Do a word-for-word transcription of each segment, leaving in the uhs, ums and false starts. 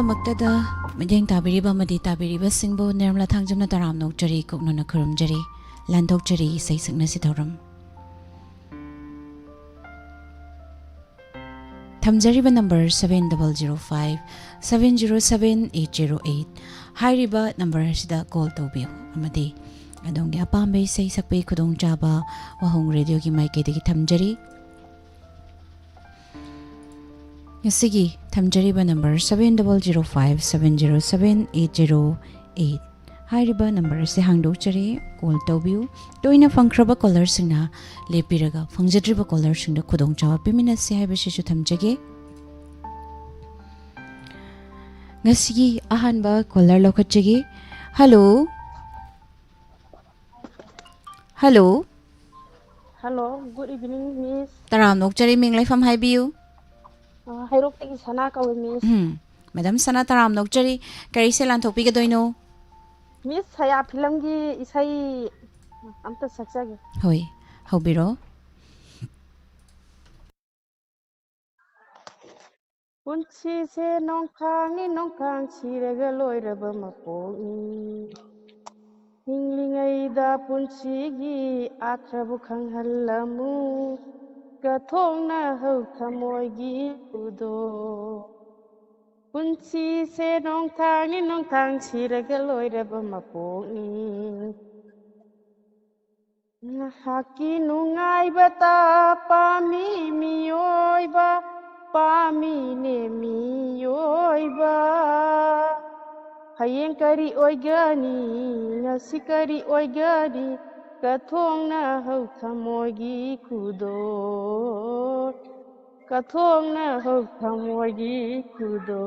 ꯃꯛꯇꯗ ꯃꯤꯠꯌꯦꯡ ꯇꯥꯕꯤꯔꯤꯕ ꯑꯃꯗꯤ ꯇꯥꯕꯤꯔꯤꯕꯁꯤꯡꯕꯨ ꯅꯤꯔꯃꯂꯥ ꯊꯥꯡꯖꯝꯅ ꯇꯔꯥꯝꯅ ꯑꯣꯛꯆꯔꯤ, ꯀꯨꯞꯅꯅ ꯈꯨꯔꯨꯝꯖꯔꯤ꯫ ꯂꯥꯟꯊꯣꯛꯆꯔꯤ ꯏꯁꯩ ꯁꯛꯅꯁꯤ ꯊꯧꯔꯝ꯫ ꯊꯝꯖꯔꯤꯕ number seven double zero five seven zero seven eight zero eight ꯍꯥꯏꯔꯤꯕ ꯅꯝꯕꯔ ꯑꯁꯤꯗ ꯀꯣꯜ ꯇꯧꯕꯤꯌꯨ ꯑꯃꯗꯤ ꯑꯗꯣꯝꯒꯤ ꯑꯄꯥꯝꯕ ꯏꯁꯩ ꯁꯛꯄꯒꯤ ꯈꯨꯗꯣꯡꯆꯥꯕ ꯋꯥꯍꯣꯡ ꯔꯦꯗꯤꯑꯣꯒꯤ ꯃꯥꯏꯀꯩꯗꯒꯤ ꯊꯝꯖꯔꯤ꯫ ꯉꯁꯤꯒꯤ ꯊꯝꯖꯔꯤꯕ number seven double zero five seven zero seven eight zero eight ꯍꯥꯏꯔꯤꯕ ꯅꯝꯕꯔ ꯑꯁꯤ ꯍꯥꯡꯗꯣꯛꯆꯔꯤ, ꯀꯣꯜ ꯇꯧꯕꯤꯌꯨ꯫ ꯇꯣꯏꯅ ꯐꯪꯈ꯭ꯔꯕ ꯀꯣꯂꯔꯁꯤꯡꯅ ꯂꯦꯞꯄꯤꯔꯒ ꯐꯪꯖꯗ꯭ꯔꯤꯕ ꯀꯣꯂꯔꯁꯤꯡꯗ ꯈꯨꯗꯣꯡꯆꯥꯕ ꯄꯤꯃꯤꯟꯅꯁꯤ ꯍꯥꯏꯕꯁꯤꯁꯨ ꯊꯝꯖꯒꯦ꯫ ꯉꯁꯤꯒꯤ ꯑꯍꯥꯟꯕ ꯀꯣꯂꯔ ꯂꯧꯈꯠꯆꯒꯦ꯫ Hello. Hello. Hello, good evening, Miss. ꯇꯔꯥꯝꯅ ꯑꯣꯛꯆꯔꯤ, ꯃꯤꯡ ꯂꯩꯐꯝ ꯍꯥꯏꯕꯤꯌꯨ꯫ ꯑ, ꯍꯩꯔꯣꯛꯇꯒꯤ ꯁꯅꯥ ꯀꯧꯏ, Miss. ꯎꯝ, ꯃꯦꯗꯥꯝ ꯁꯅꯥ, ꯇꯔꯥꯝꯅ ꯑꯣꯛꯆꯔꯤ꯫ ꯀꯔꯤ ꯏꯁꯩ ꯂꯥꯟꯊꯣꯛꯄꯤꯒꯗꯣꯏꯅꯣ? Miss, ꯁꯌꯥ ꯐꯤꯂꯝꯒꯤ ꯏꯁꯩ ꯑꯝꯇ ꯁꯛꯆꯒꯦ꯫ ꯍꯣꯏ, ꯍꯧꯕꯤꯔꯣ꯫ ꯄꯨꯟꯁꯤꯁꯦ ꯅꯣꯡꯊꯥꯡꯅꯤ, ꯅꯣꯡꯊꯥꯡ ꯁꯤꯔꯒ ꯂꯣꯏꯔꯕ ꯃꯄꯣꯛꯅꯤ꯫ ꯍꯤꯡꯂꯤꯉꯩꯗ ꯄꯨꯟꯁꯤꯒꯤ ꯑꯥꯊ꯭ꯔꯕꯨ ꯈꯪꯍꯜꯂꯝꯃꯨ, ꯀꯊꯣꯛꯅꯍꯧ ꯊꯃꯣꯏꯒꯤ ꯈꯨꯗꯣ꯫ ꯄꯨꯟꯁꯤꯁꯦ ꯅꯣꯡꯊꯥꯡꯅꯤ, ꯅꯣꯡꯊꯥꯡ ꯁꯤꯔꯒ ꯂꯣꯏꯔꯕ ꯃꯄꯣꯛꯅꯤ꯫ ꯉꯥꯏꯍꯥꯛꯀꯤ ꯅꯨꯡꯉꯥꯏꯕꯇ ꯄꯥꯝꯃꯤ ꯃꯤꯑꯣꯏꯕ, ꯄꯥꯝꯃꯤꯅꯦ ꯃꯤꯑꯣꯏꯕ꯫ ꯍꯌꯦꯡ ꯀꯔꯤ ꯑꯣꯏꯒꯅꯤ, ꯉꯁꯤ ꯀꯔꯤ ꯑꯣꯏꯒꯅꯤ, ꯀꯊꯣꯛꯅꯍꯧ ꯊꯃꯣꯏꯒꯤ ꯈꯨꯗꯣ, ꯀꯊꯣꯛꯅꯍꯧ ꯊꯃꯣꯏꯒꯤ ꯈꯨꯗꯣ꯫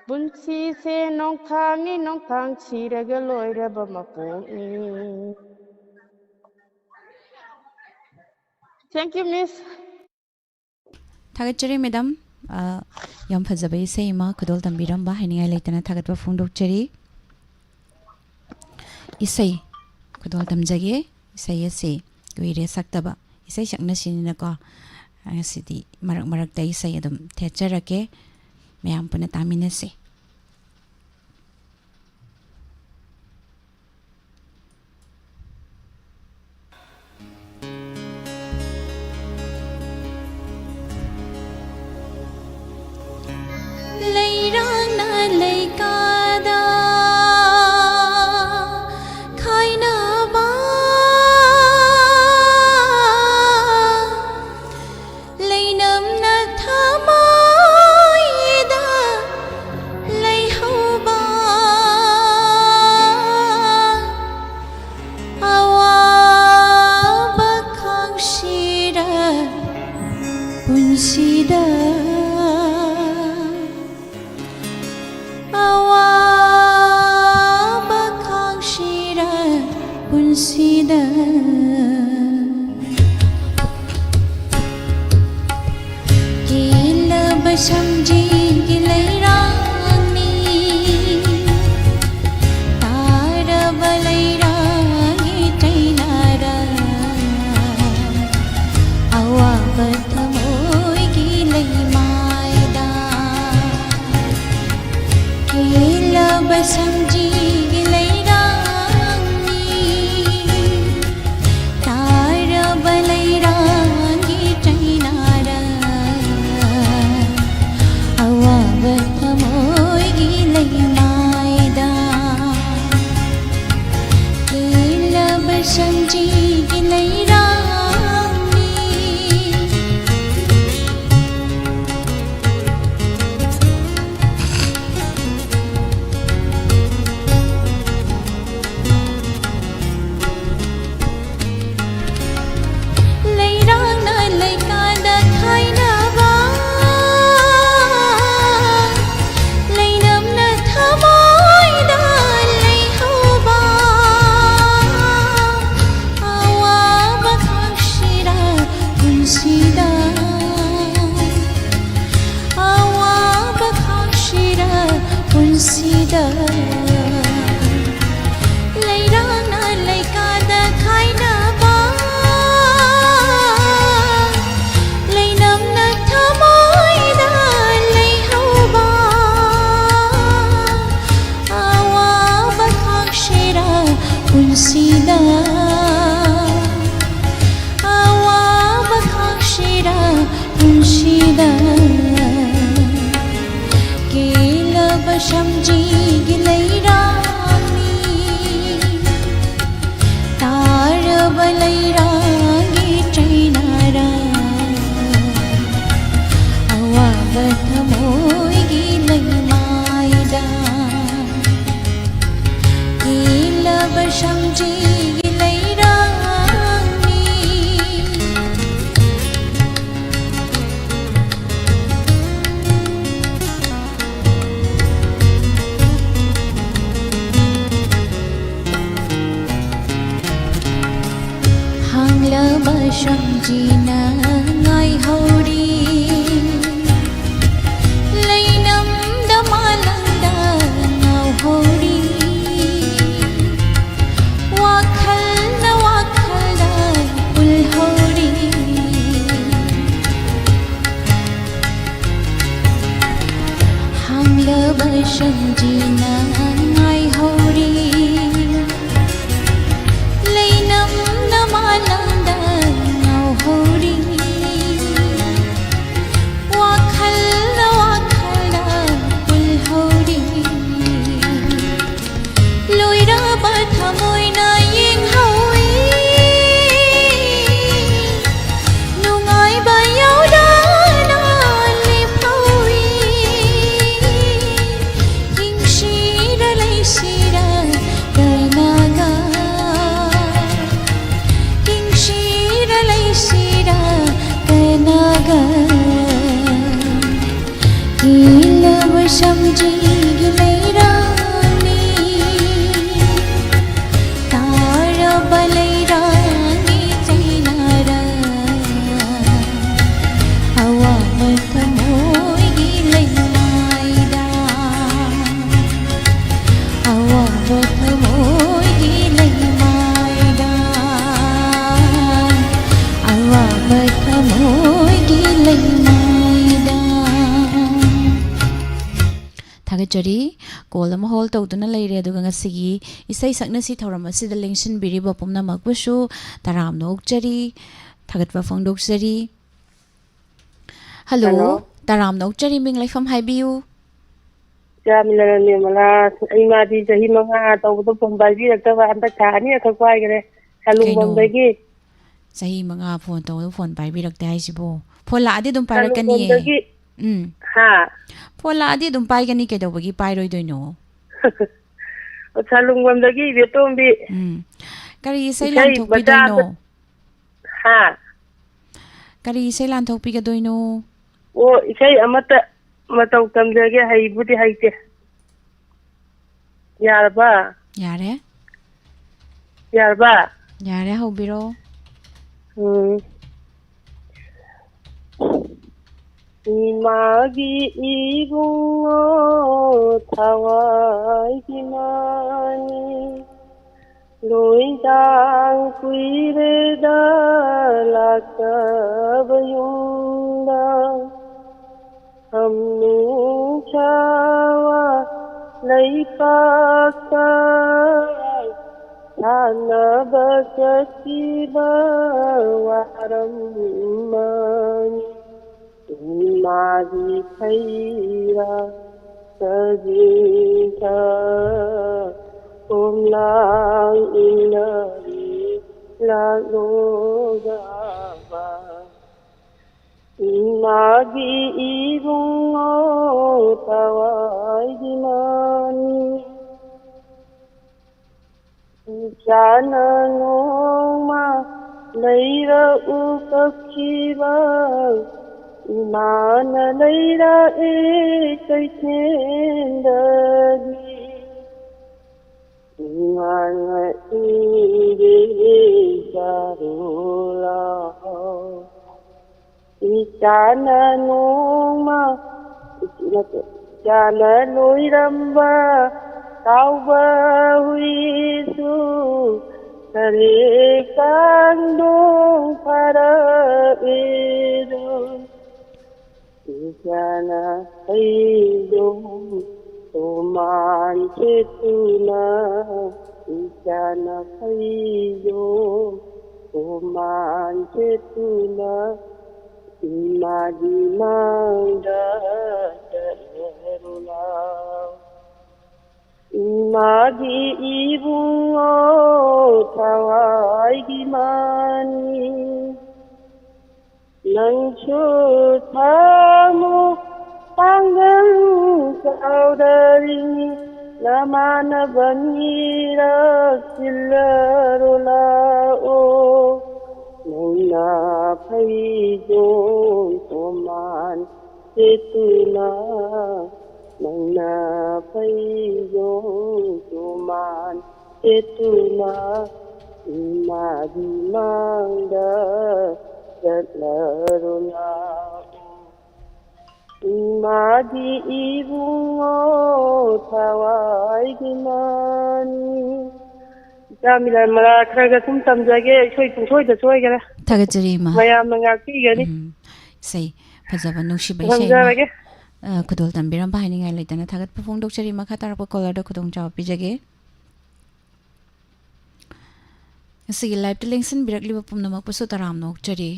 ꯄꯨꯟꯁꯤꯁꯦ ꯅꯣꯡꯊꯥꯡꯅꯤ, ꯅꯣꯡꯊꯥꯡ ꯁꯤꯔꯒ ꯂꯣꯏꯔꯕ ꯃꯄꯣꯛꯅꯤ꯫ Thank you, Miss. ꯊꯥꯒꯠꯆꯔꯤ, ꯃꯦꯗꯥꯝ꯫ ꯑ, ꯌꯥꯝ ꯐꯖꯕ ꯏꯁꯩ ꯑꯃ ꯈꯨꯗꯣꯜ ꯇꯝꯕꯤꯔꯝꯕ, ꯍꯥꯏꯅꯤꯡꯉꯥꯏ ꯂꯩꯇꯅ ꯊꯥꯒꯠꯄ ꯐꯣꯡꯗꯣꯛꯆꯔꯤ꯫ ꯏꯁꯩ ꯈꯨꯗꯣꯜ ꯇꯝꯖꯒꯦ꯫ ꯏꯁꯩ ꯑꯁꯤ ꯀꯨꯏꯔꯦ ꯁꯛꯇꯕ꯫ ꯏꯁꯩ ꯁꯛꯅꯁꯤꯅꯤꯅꯀꯣ, ꯉꯁꯤꯗꯤ ꯃꯔꯛ ꯃꯔꯛꯇ ꯏꯁꯩ ꯑꯗꯨꯝ ꯊꯦꯠꯆꯔꯛꯀꯦ꯫ ꯃꯌꯥꯝ ꯄꯨꯟꯅ ꯇꯥꯃꯤꯟꯅꯁꯦ꯫ ꯂꯩꯔꯥꯡꯅ ꯂꯩꯀꯥꯗ ꯈꯥꯏꯅꯕ, ꯂꯩꯅꯝꯅ ꯊꯃꯣꯏꯗ ꯂꯩꯍꯧꯕ, ꯑꯋꯥꯕ ꯈꯥꯡꯁꯤꯔ ꯄꯨꯟꯁꯤꯗ, ꯑꯋꯥꯕ ꯈꯥꯡꯁꯤꯔ ꯄꯨꯟꯁꯤꯗ꯫ ꯀꯦꯜꯂꯕ ꯁꯝꯖꯤꯒꯤ ꯂꯩꯔꯥꯡꯅꯤ, ꯇꯥꯔꯕ ꯂꯩꯔꯥꯡꯒꯤ ꯆꯩꯅꯥꯔ, ꯑꯋꯥꯕ ꯊꯃꯣꯏꯒꯤ ꯂꯩꯃꯥꯏꯗ꯫ ꯀꯦꯜꯂꯕ ꯁꯝꯖꯤꯒꯤ ꯂꯩꯔꯥꯡꯅꯤ, ꯇꯥꯔꯕ ꯂꯩꯔꯥꯡꯒꯤ ꯆꯩꯅꯥꯔ, ꯑꯋꯥꯕ ꯂꯕ ꯁꯝꯖꯤꯅ ꯉꯥꯏꯍꯧꯔꯤ꯫ ꯂꯩꯅꯝꯗ ꯃꯥꯂꯪꯗ ꯉꯥꯎꯍꯧꯔꯤ꯫ ꯋꯥꯈꯜꯅ ꯋꯥꯈꯜꯗ ꯄꯨꯜꯍꯧꯔꯤ꯫ ꯍꯥꯡꯂꯕ ꯁꯝꯖꯤꯅ ꯉꯥꯏꯍꯧꯔꯤ꯫ ꯂꯩꯅꯝꯅ ꯃꯥꯂꯪꯗ ꯉꯥꯎꯍꯧꯔꯤ꯫ ꯋꯥꯈꯜꯅ ꯋꯥꯈꯜꯗ ꯄꯨꯜꯍꯧꯔꯤ꯫ ꯂꯣꯏꯔꯕ ꯊꯃꯣꯏꯅ ꯌꯦꯡꯍꯧꯏ꯫ ꯅꯨꯡꯉꯥꯏꯕ ꯌꯥꯎꯗꯅ ꯂꯦꯞꯍꯧꯏ꯫ ꯍꯤꯡꯁꯤꯔ ꯂꯩꯁꯤꯔ ꯀꯅꯥꯒ? ꯍꯤꯡꯁꯤꯔ ꯂꯩꯁꯤꯔ ꯀꯅꯥꯒ? ꯀꯤꯂꯕ ꯁꯝꯖꯤꯒꯤ ꯂꯩꯔꯥꯡꯅꯤ꯫ ꯇꯥꯔꯕ ꯂꯩꯔꯥꯡꯅꯤ ꯆꯩꯅꯥꯔ꯫ ꯑꯋꯥꯕ ꯊꯃꯣꯏꯒꯤ ꯂꯩꯃꯥꯏꯗ꯫ ꯑꯋꯥꯕ ꯊꯃꯣꯏꯒꯤ ꯂꯩꯃꯥꯏꯗ꯫ ꯑꯋꯥꯕ ꯊꯃꯣꯏꯒꯤ ꯂꯩꯃꯥꯏꯗ꯫ ꯊꯥꯒꯠꯆꯔꯤ꯫ ꯀꯣꯜ ꯑꯃ ꯍꯣꯜ ꯇꯧꯗꯨꯅ ꯂꯩꯔꯦ, ꯑꯗꯨꯒ ꯉꯁꯤꯒꯤ ꯏꯁꯩ ꯁꯛꯅꯁꯤ ꯊꯧꯔꯝ ꯑꯁꯤꯗ ꯂꯦꯡꯁꯤꯟꯕꯤꯔꯤꯕ ꯄꯨꯝꯅꯃꯛꯄꯨꯁꯨ ꯇꯔꯥꯝꯅ ꯑꯣꯛꯆꯔꯤ, ꯊꯥꯒꯠꯄ ꯐꯣꯡꯗꯣꯛꯆꯔꯤ꯫ ꯍꯜꯂꯣ꯫ ꯍꯜꯂꯣ꯫ ꯇꯔꯥꯝꯅ ꯑꯣꯛꯆꯔꯤ, ꯃꯤꯡ ꯂꯩꯐꯝ ꯍꯥꯏꯕꯤꯌꯨ꯫ ꯏꯆꯥ ꯃꯤꯂꯟ ꯅꯤꯔꯃꯂꯥ, ꯏꯃꯥꯗꯤ ꯆꯍꯤ ꯃꯉꯥ ꯇꯧꯕꯗ ꯐꯣꯟ ꯄꯥꯏꯕꯤꯔꯛꯇꯕ, ꯍꯟꯗꯛ ꯊꯥ ꯑꯅꯤꯔꯛꯈꯛ ꯄꯥꯏꯈ꯭ꯔꯦ꯫ ꯀꯩꯅꯣ? ꯁꯂꯨꯡꯕꯝꯗꯒꯤ꯫ ꯆꯍꯤ ꯃꯉꯥ ꯐꯣꯟ ꯇꯧꯕꯗ ꯐꯣꯟ ꯄꯥꯏꯕꯤꯔꯛꯇꯦ ꯍꯥꯏꯁꯤꯕꯣ? ꯐꯣꯟ ꯂꯥꯛꯑꯗꯤ ꯑꯗꯨꯝ ꯄꯥꯏꯔꯛꯀꯅꯤꯌꯦ꯫ ꯁꯂꯨꯡꯕꯝꯗꯒꯤ꯫ ꯎꯝ꯫ ꯍꯥ? ꯐꯣꯟ ꯂꯥꯛꯑꯗꯤ ꯑꯗꯨꯝ ꯄꯥꯏꯒꯅꯤ, ꯀꯩꯗꯧꯕꯒꯤ ꯄꯥꯏꯔꯣꯏꯗꯣꯏꯅꯣ? ꯁꯂꯨꯡꯕꯝꯗꯒꯤ ꯏꯕꯦꯇꯣꯝꯕꯤ꯫ ꯎꯝ꯫ ꯀꯔꯤ ꯏꯁꯩ ꯏꯁꯩ ꯂꯥꯟꯊꯣꯛꯄꯤꯗꯣꯏꯅꯣ? ꯃꯆꯥ ꯑꯃ-, ꯍꯥ? ꯀꯔꯤ ꯏꯁꯩ ꯂꯥꯟꯊꯣꯛꯄꯤꯒꯗꯣꯏꯅꯣ? ꯑꯣ, ꯏꯁꯩ ꯑꯃꯠꯇ ꯃꯇꯧ ꯇꯝꯖꯒꯦ, ꯍꯩꯕꯨꯗꯤ ꯍꯩꯇꯦ꯫ ꯌꯥꯔꯕ? ꯌꯥꯔꯦ꯫ ꯌꯥꯔꯕ? ꯌꯥꯔꯦ, ꯍꯧꯕꯤꯔꯣ꯫ ꯎꯝ꯫ ꯏꯃꯥꯒꯤ ꯏꯕꯨꯡꯉꯣ ꯊꯋꯥꯏꯒꯤ ꯃꯥꯅꯤ, ꯂꯣꯏꯗꯥꯡ ꯀꯨꯏꯔꯦꯗ ꯂꯥꯛꯇꯕ ꯌꯨꯝꯗ꯫ ꯍꯝꯅꯨ ꯁꯥꯋꯥ ꯂꯩꯄꯥꯛꯇ ꯁꯥꯟꯅꯕ ꯆꯠꯈꯤꯕ ꯋꯥꯔꯝꯃꯅꯤ꯫ ꯏꯃꯥꯒꯤ ꯈꯩꯔꯥ ꯁꯖꯤꯛꯇ ꯈꯣꯝꯂꯥꯡ ꯏꯟꯅꯔꯤ ꯂꯥꯛꯂꯣꯒꯕ꯫ ꯏꯃꯥꯒꯤ ꯏꯕꯨꯡꯉꯣ ꯊꯋꯥꯏꯒꯤ ꯃꯥꯅꯤ꯫ ꯏꯆꯥꯅ ꯅꯣꯡꯃ ꯂꯩꯔꯛꯎ ꯀꯛꯈꯤꯕ, ꯏꯃꯥꯅ ꯂꯩꯔꯛꯑꯦ ꯀꯩꯊꯦꯜꯗꯒꯤ꯫ ꯏꯃꯥꯅ ꯏꯔꯦ ꯆꯥꯔꯨ ꯂꯥꯎ꯫ ꯏꯆꯥꯅ ꯅꯣꯡꯃ, ꯅꯠꯇꯦ, ꯏꯆꯥꯅ ꯂꯣꯏꯔꯝꯕ ꯇꯥꯎꯕ ꯍꯨꯏꯁꯨ ꯈꯔꯦ ꯀꯥꯡꯗꯣꯡ ꯐꯥꯔꯛꯑꯦꯗꯣ꯫ ꯏꯆꯥꯅ ꯐꯩꯖꯣꯝ ꯇꯣꯃꯥꯟ ꯁꯦꯠꯇꯨꯅ, ꯏꯆꯥꯅ ꯐꯩꯖꯣꯝ ꯇꯣꯃꯥꯟ ꯁꯦꯠꯇꯨꯅ, ꯏꯃꯥꯒꯤ ꯃꯥꯡꯗ ꯆꯠꯂꯔꯨ ꯂꯥꯎ꯫ ꯏꯃꯥꯒꯤ ꯏꯕꯨꯡꯉꯣ ꯊꯋꯥꯏꯒꯤ ꯃꯥꯅꯤ꯫ ꯅꯪꯁꯨ ꯊꯥꯃꯨ ꯄꯥꯡꯒꯜ ꯆꯥꯎꯗꯔꯤꯅꯤ, ꯅꯃꯥꯟꯅꯕꯅꯤꯔꯛ ꯆꯤꯜꯂꯔꯣ ꯂꯥꯛꯑꯣ꯫ ꯅꯪꯅ ꯐꯩꯖꯣꯝ ꯇꯣꯃꯥꯟ ꯁꯦꯠꯇꯨꯅ, ꯅꯪꯅ ꯐꯩꯖꯣꯝ ꯇꯣꯃꯥꯟ ꯁꯦꯠꯇꯨꯅ, ꯏꯃꯥꯒꯤ ꯃꯥꯡꯗ ꯆꯠꯂꯔꯣ ꯂꯥꯛꯑꯣ, ꯏꯃꯥꯒꯤ ꯏꯕꯨꯡꯉꯣ ꯊꯋꯥꯏꯒꯤ ꯃꯥꯅꯤ꯫ ꯏꯆꯥ ꯃꯤꯂꯟ ꯃꯔꯥ ꯈꯔ ꯈꯔ ꯁꯨꯝ ꯇꯝꯖꯒꯦ, ꯏꯁꯣꯏ ꯄꯨꯡꯁꯣꯏꯗ ꯁꯣꯏꯈꯔꯦ꯫ ꯊꯥꯒꯠꯆꯔꯤ, ꯏꯃꯥ꯫ ꯃꯌꯥꯝꯅ ꯉꯥꯛꯄꯤꯒꯅꯤ꯫ ꯎꯝ, ꯏꯁꯩ ꯐꯖꯕ, ꯅꯨꯡꯁꯤꯕ ꯏꯁꯩ ꯑꯃ꯫ ꯊꯝꯖꯔꯒꯦ꯫ ꯑ, ꯈꯨꯗꯣꯜ ꯇꯝꯕꯤꯔꯝꯕ ꯍꯥꯏꯅꯤꯡꯉꯥꯏ ꯂꯩꯇꯅ ꯊꯥꯒꯠꯄ ꯐꯣꯡꯗꯣꯛꯆꯔꯤ꯫ ꯃꯈꯥ ꯇꯥꯔꯛꯄ ꯀꯣꯂꯔꯗ ꯈꯨꯗꯣꯡꯆꯥꯕ ꯄꯤꯖꯒꯦ꯫ ꯉꯁꯤꯒꯤ ꯂꯥꯏꯞꯇ ꯂꯦꯡꯁꯤꯟꯕꯤꯔꯛꯂꯤꯕ ꯄꯨꯝꯅꯃꯛꯄꯨꯁꯨ ꯇꯔꯥꯝꯅ ꯑꯣꯛꯆꯔꯤ꯫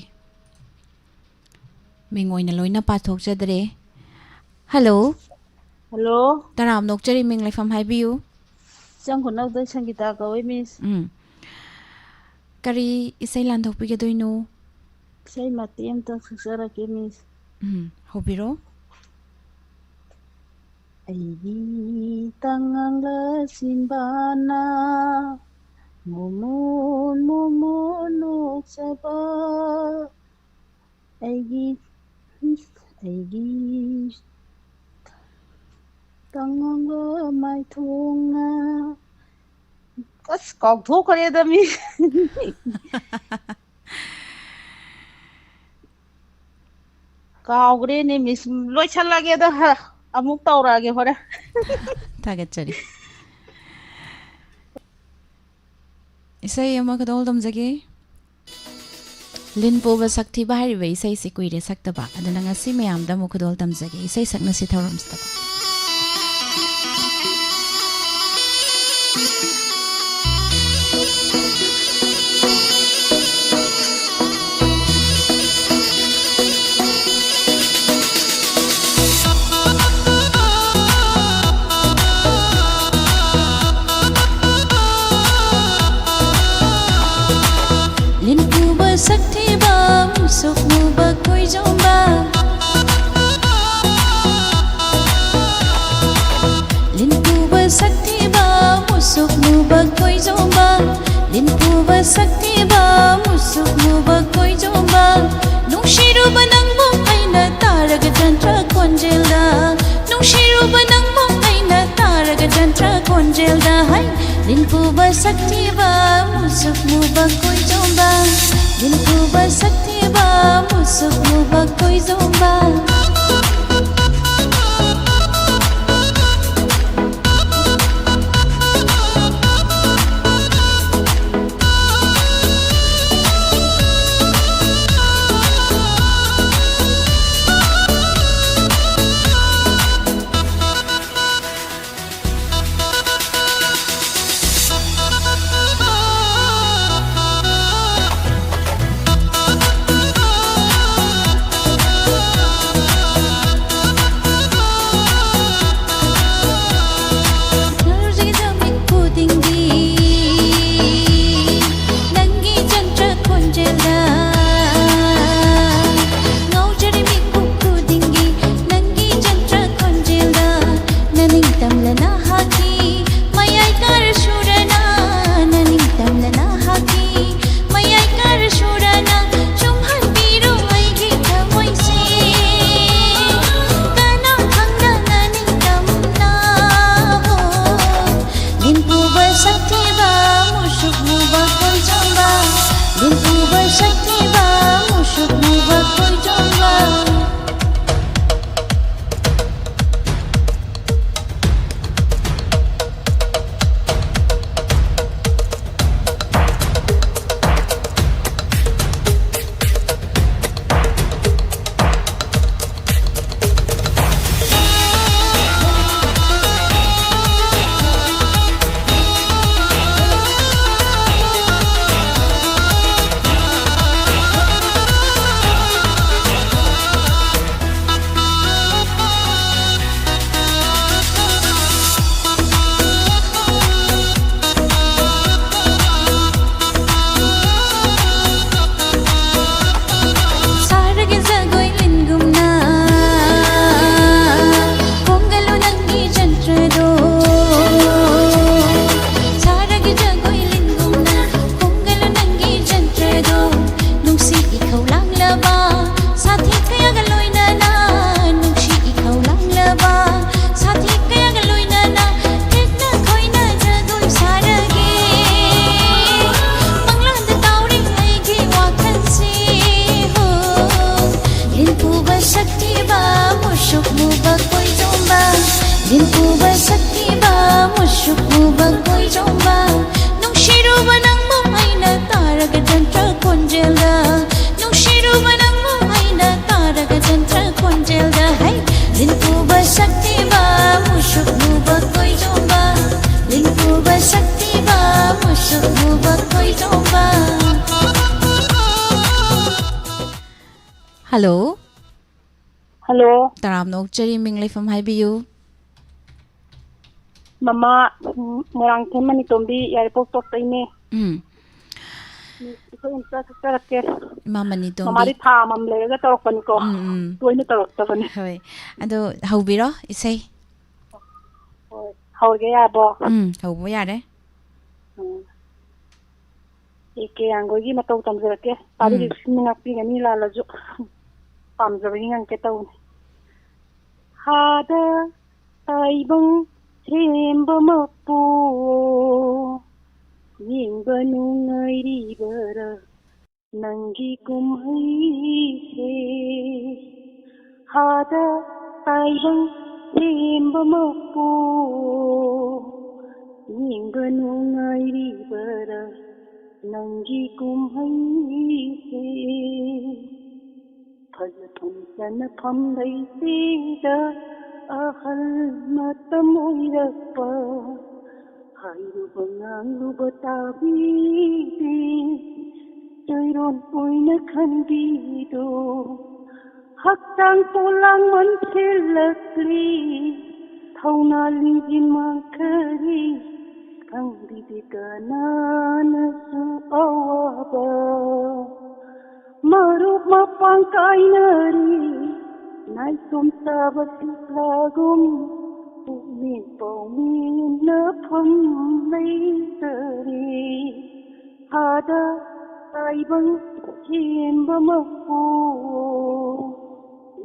ꯃꯤꯡ ꯑꯣꯏꯅ ꯂꯣꯏꯅ ꯄꯥꯊꯣꯛꯆꯗ꯭ꯔꯦ꯫ ꯍꯜꯂꯣ꯫ ꯍꯜꯂꯣ꯫ ꯇꯔꯥꯝꯅ ꯑꯣꯛꯆꯔꯤ, ꯃꯤꯡ ꯂꯩꯐꯝ ꯍꯥꯏꯕꯤꯌꯨ꯫ ꯆꯪ ꯈꯨꯅꯧꯗꯩ ꯁꯪꯒꯤꯇꯥ ꯀꯧꯏ, ꯃꯤꯁ꯫ ꯎꯝ꯫ ꯀꯔꯤ ꯏꯁꯩ ꯂꯥꯟꯊꯣꯛꯄꯤꯒꯗꯣꯏꯅꯣ? ꯏꯁꯩ ꯃꯇꯦꯛ ꯑꯝꯇ ꯁꯛꯆꯔꯛꯀꯦ, ꯃꯤꯁ꯫ ꯎꯝ, ꯍꯧꯕꯤꯔꯣ꯫ ꯑꯩꯒꯤ ꯇꯉꯥꯡꯂ ꯆꯤꯟꯕꯥꯅ ꯃꯣꯃꯣꯟ ꯃꯣꯃꯣꯟ ꯅꯣꯛꯆꯕ, ꯑꯩꯒꯤ, ꯑꯩꯒꯤ ꯇꯉꯥꯡꯂ ꯃꯥꯏꯊꯣꯡꯅ꯫ ꯑꯁ, ꯀꯥꯎꯊꯣꯛꯈ꯭ꯔꯦꯗ, ꯃꯤ꯫ ꯀꯥꯎꯈ꯭ꯔꯦꯅꯦ, ꯃꯤꯁ꯫ ꯂꯣꯏꯁꯜꯂꯒꯦꯗ, ꯍ, ꯑꯃꯨꯛ ꯇꯧꯔꯛꯑꯒꯦ ꯍꯣꯔꯦꯟ꯫ ꯊꯥꯒꯠꯆꯔꯤ꯫ ꯏꯁꯩ ꯑꯃ ꯈꯨꯗꯣꯜ ꯇꯝꯖꯒꯦ꯫ ꯂꯤꯟ ꯄꯨꯕ ꯁꯛꯊꯤꯕ ꯍꯥꯏꯔꯤꯕ ꯏꯁꯩꯁꯤ ꯀꯨꯏꯔꯦ ꯁꯛꯇꯕ, ꯑꯗꯨꯅ ꯉꯁꯤ ꯃꯌꯥꯝꯗ ꯑꯃꯨꯛ ꯈꯨꯗꯣꯜ ꯇꯝꯖꯒꯦ꯫ ꯏꯁꯩ ꯁꯛꯅꯁꯤ ꯊꯧꯔꯝꯁꯤꯗ꯫ ꯂꯤꯟ ꯄꯨꯕ ꯁꯛꯊꯤꯕ, ꯃꯨꯁꯨꯛ ꯃꯨꯕ ꯀꯣꯏꯖꯣꯝꯕ꯫ ꯂꯤꯟ ꯄꯨꯕ ꯁꯛꯊꯤꯕ, ꯃꯨꯁꯨꯛ ꯃꯨꯕ ꯀꯣꯏꯖꯣꯝꯕ꯫ ꯂꯤꯟ ꯄꯨꯕ ꯁꯛꯊꯤꯕ, ꯃꯨꯁꯨꯛ ꯃꯨꯕ ꯀꯣꯏꯖꯣꯝꯕ꯫ ꯅꯨꯡꯁꯤꯔꯨꯕ ꯅꯪꯕꯨ ꯑꯩꯅ ꯇꯥꯔꯒ ꯖꯟꯇ꯭ꯔ ꯈꯣꯟꯖꯦꯜꯗ꯫ ꯅꯨꯡꯁꯤꯔꯨꯕ ꯅꯪꯕꯨ ꯑꯩꯅ ꯇꯥꯔꯒ ꯖꯟꯇ꯭ꯔ ꯈꯣꯟꯖꯦꯜꯗ꯫ ꯍꯩ! ꯂꯤꯟꯄꯨꯕ ꯁꯛꯊꯤꯕ, ꯃꯨꯁꯨꯛ ꯃꯨꯕ ꯀꯣꯏꯖꯣꯝꯕ꯫ ꯂꯤꯟꯄꯨꯕ ꯁꯛꯊꯤꯕ, ꯃꯨꯁꯨꯛ ꯃꯨꯕ ꯀꯣꯏꯖꯣꯝꯕ꯫ ꯅꯨꯡꯇꯤꯒꯤ ꯅꯪꯒꯤ ꯆꯟꯇ꯭ꯔ ꯈꯣꯟꯖꯦꯜꯗ ꯉꯥꯎꯖꯔꯤ ꯃꯤꯀꯨꯞ ꯈꯨꯗꯤꯡꯒꯤ ꯅꯪꯒꯤ ꯆꯟꯇ꯭ꯔ ꯈꯣꯟꯖꯦꯜꯗ ꯅꯅꯤꯡꯇꯝꯂꯅ ꯍꯥꯀꯤ ꯃꯌꯥꯏ ꯀꯥꯔꯁꯨꯔꯅ ꯅꯅꯤꯡꯇꯝꯂꯅ ꯍꯥꯀꯤ ꯃꯌꯥꯏ ꯀꯥꯔꯁꯨꯔꯅ ꯆꯨꯝꯍꯟꯕꯤꯔꯣ ꯑꯩꯒꯤ ꯊꯃꯣꯏꯁꯦ ꯀꯅꯥ ꯈꯪꯗꯅ ꯅꯤꯡꯇꯝꯅ ꯍꯣ ꯂꯤꯟꯄꯨꯕ ꯁꯛꯊꯤꯕ ꯃꯨꯁꯨꯛ ꯃꯨꯕ ꯀꯣꯏꯖꯣꯝꯕ ꯂꯤꯟꯄꯨꯕ ꯁꯛꯊꯤꯕ ꯃꯨꯁꯨꯛ ꯃꯨꯕ ꯀꯣꯏꯖꯣꯝꯕ ꯍꯜꯂꯣ꯫ ꯍꯜꯂꯣ꯫ ꯇꯔꯥꯝꯅ ꯑꯣꯛꯆꯔꯤ, ꯃꯤꯡ ꯂꯩꯐꯝ ꯍꯥꯏꯕꯤꯌꯨ꯫ ꯃꯃꯥ, ꯎꯝ, ꯃꯣꯏꯔꯥꯡꯊꯦꯝ ꯃꯅꯤꯇꯣꯝꯕꯤ, ꯌꯥꯏꯔꯤꯄꯣꯛ ꯇꯣꯞꯇꯩꯅꯦ꯫ ꯎꯝ꯫ ꯎꯝ, ꯏꯁꯩ ꯑꯝꯇ ꯁꯛꯆꯔꯛꯀꯦ꯫ ꯏꯃꯥ ꯃꯅꯤꯇꯣꯝꯕꯤ꯫ ꯃꯃꯥꯗꯤ ꯊꯥ ꯑꯃꯃꯝ ꯂꯩꯔꯒ ꯇꯧꯔꯛꯄꯅꯤꯀꯣ꯫ ꯎꯝ, ꯎꯝ꯫ ꯇꯣꯏꯅ ꯇꯧꯔꯛꯇꯕꯅꯤ꯫ ꯍꯣꯏ꯫ ꯑꯗꯣ ꯍꯧꯕꯤꯔꯣ ꯏꯁꯩ꯫ ꯍꯣꯏ꯫ ꯍꯧꯔꯒꯦ ꯌꯥꯔꯕꯣ? ꯎꯝ, ꯍꯧꯕ ꯌꯥꯔꯦ꯫ ꯎꯝ꯫ ꯑꯦ ꯀꯦ ꯌꯥꯡꯒꯣꯏꯒꯤ ꯃꯇꯧ ꯇꯝꯖꯔꯛꯀꯦ꯫ ꯄꯥꯔꯤ ꯎꯝ꯫ ꯂꯤꯁꯤꯡ ꯉꯥꯛꯄꯤꯒꯅꯤ ꯂꯥꯜꯂꯁꯨ꯫ ꯄꯥꯝꯖꯕꯒꯤ ꯉꯥꯡꯀꯦ ꯇꯧꯕꯅꯤ꯫ ꯍꯥꯗ ꯇꯥꯏꯕꯪ ꯁꯦꯝꯕ ꯃꯄꯨ, ꯌꯦꯡꯕ ꯅꯨꯡꯉꯥꯏꯔꯤꯕꯔꯥ ꯅꯪꯒꯤ ꯀꯨꯝꯍꯩꯁꯦ? ꯍꯥꯗ ꯇꯥꯏꯕꯪ ꯁꯦꯝꯕ ꯃꯄꯨ, ꯌꯦꯡꯕ ꯅꯨꯡꯉꯥꯏꯔꯤꯕꯔꯥ ꯅꯪꯒꯤ ꯀꯨꯝꯍꯩꯁꯦ? ꯐꯖꯐꯝ ꯆꯅꯐꯝ ꯂꯩꯇꯦꯗ ꯑꯍꯜ ꯃꯇꯝ ꯑꯣꯏꯔꯛꯄ꯫ ꯍꯥꯏꯔꯨꯕ ꯉꯥꯡꯂꯨꯕ ꯇꯥꯕꯤꯗꯦ, ꯆꯣꯏꯔꯣꯟ ꯑꯣꯏꯅ ꯈꯟꯕꯤꯗꯣ꯫ ꯍꯛꯆꯥꯡ ꯄꯣꯂꯥꯡ ꯃꯟꯁꯤꯜꯂꯛꯂꯤ, ꯊꯧꯅꯥ ꯂꯤꯡꯖꯤꯟ ꯃꯥꯡꯈꯔꯤ, ꯈꯪꯕꯤꯗꯦ ꯀꯅꯥꯅꯁꯨ ꯑꯋꯥꯕ꯫ ꯃꯔꯨꯞ ꯃꯄꯥꯡ ꯀꯥꯏꯅꯔꯤ, ꯅꯥꯏꯇꯣꯝ ꯆꯥꯕ ꯁꯤꯛꯂꯥꯒꯨꯝ, ꯄꯨꯛꯅꯤꯡ ꯄꯥꯎꯃꯤꯟꯅꯐꯝ ꯂꯩꯇꯔꯦ꯫ ꯍꯥꯗ ꯇꯥꯏꯕꯪ ꯁꯦꯝꯕ ꯃꯄꯨ,